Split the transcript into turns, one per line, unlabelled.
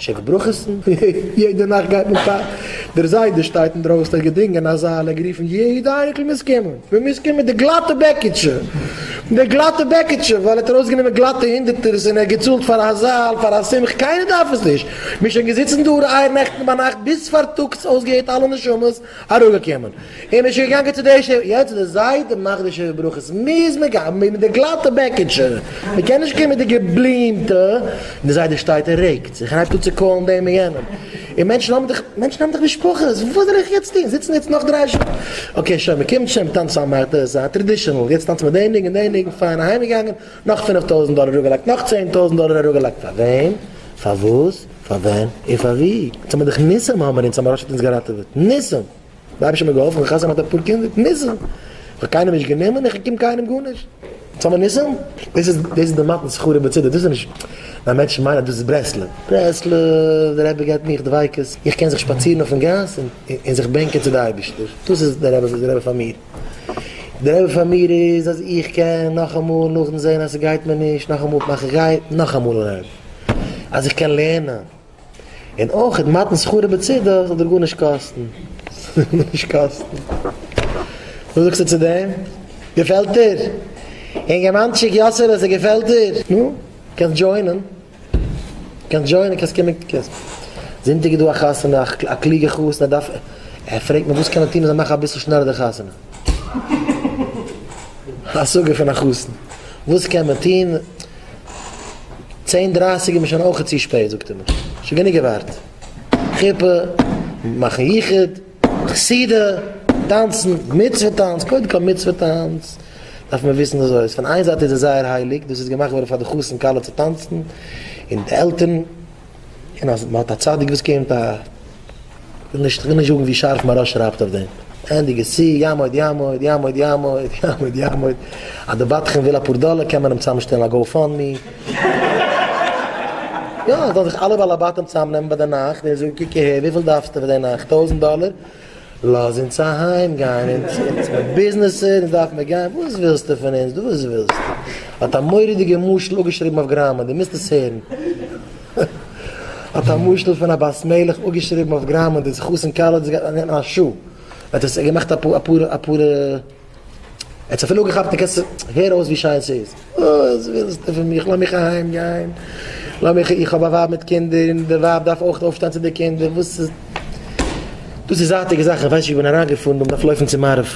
שבע ברכות'ן, יעדע נאכט גייט מען פאר, דער זיידע שטייט אינדרויסן ער האט געדינגען א זאל, ער האט גערופן יעדע אייניקל מוז קומען, מען מוז קומען מיט די גלאטע בעקיטשע, די גלאטע בעקיטשע, ווייל ער האט ארויסגענומען גלאטע הונדערטערס און ער האט געצאלט פאר א זאל פאר א שמחה, קיינער דארף עס נישט, מען איז שוין געזיצן דא אייער נעכטן ביינאכט ביז פארטאגס אויסגעהערט אלע נשמות, אראפגעקומען און מען איז שוין געגאנגען צו די שבע, יעצט די זיידע מאכט די שבע ברכות מוז מען גיין מיט די גלאטע בעקיטשע, מען קען נישט קומען מיט די געבלימטע, און די זיידע שטייט און רעגט זיך און הייבט אן צו call ן דעם און יענעם, און מענטשן האבן דאך, מענטשן האבן דאך משפחות, וואס זאל איך יעצט טון, זיצן יעצט נאך דריי שעה, okay שוין מען קומט שוין, מען טאנצט א מאכט דאס א traditional, יעצט טאנצט מען די ניגון די ניגון, פיין אהיימגעגאנגען, נאך 5000 דאלער אראפגעלייגט, נאך 10,000 דאלער אראפגעלייגט, פאר וועם? פארוואס? פאר ווען און פאר ווי? אונז האמיר דאך ניסים האמיר אונז האמיר ראש האט אונז געראטעוועט. ניסים! די אייבערשטער האט מיר געהאלפן איך חתונה געהאט אפאר קינדער. ניסים! איך האב קיינעם נישט גענומען איך באקום קיינעם גארנישט. אונז האמיר ניסים? דאס איז דאס איז די מתן שכרו בצידו דאס איז נישט ווייל מענטשן מיינען אז דאס איז ברסלב. ברסלב! דער רבי געבט מיך דביקות איך קען זיך שפאצירן אויפן גאס און און זיך בענקען צו די אייבערשטער. דאס איז דער רבי דער רבי פאר מיר. דער רבי פאר מיר איז אז איך קען נאכאמאל נאכדעם זען אז ס'גייט מיר נישט נאכאמאל מאך איך גיי נאכאמאל אריין. אז איך קען לערנען, און אויך מתן שכרו בצידו זאל דיר גארנישט קאסטן. נישט קאסטן. וואס זאגסטו צו דעם? געפעלט דיר? אינגערמאנטשיק יאסעלע, ס'געפעלט דיר? נו, קענסט join ען. קענסט join ען, קענסט קומען, קענסט. זונטאג איז דא א חתונה, א קלוגע חתן, ער דארף, ער פרעגט מיר וואס קען ער טון מ'זאל מאכן אביסל שנעלער די חתונה. השגה פון א חתן. וואס קען מען טון? צען דרייסיג איז מיר שוין אויכעט צו שפעט זאגט ער מיר, שוין גענוג געווארט, חופה, מאכן יחוד, חסידה, טאנצן, מצוה טאנץ, קודם כל מצוה טאנץ דארף מען וויסן אזוי, פון איין זייט איז עס זייער הייליג, דאס איז געמאכט געווארן פאר די חתן כלה צו טאנצן, און די עלטערן, און אז מען האט א צדיק וואס קומט א. כ'וויל נישט כ'וויל נישט זאגן ווי שארף מהרא שרייבט אויף דעם. ענדיג עס צו, יעמוד יעמוד, יעמוד יעמוד, יעמוד יעמוד. אז די בדחן וויל אפאר דאלער קען מען אים צוזאמשטעלן א GoFundMe. יא, זאלן זיך אלע בעלי בתים צוזאמנעמען ביי די נאכט און זאגן קוק אהער וויפיל דארפסטו פאר די נאכט? טויזנט דאלער? לאז אונז אהיים גיין, אונז אונז מיט ביזנעסער, אונז דארף מיר גיין, וואס ווילסטו פון אונז דא, וואס ווילסטו? האט א מורא'דיגע משל אפגעשריבן אויף גראמען, דו מוזט עס הערן. האט א משל פון א בת מלך אפגעשריבן אויף גראמען די חתן כלה דאס גייט נעמען א שעה האט עס געמאכט אפאר אפאר אפאר ער האט עס אפילו אפגעכאפט און קענסט הער אויס ווי שיין ס'איז וואס ווילסטו פון מיך לאז מיך אהיים גיין לאז מיך איך האב א ווייב מיט קינדער און די ווייב דארף אויך אויפשטיין צו די קינדער וואס איז דאס איז זייטיגע זאכן איך ווייס נישט ווי איך בין אריינגעפארן דא מ'דארף לויפן צו מעריב.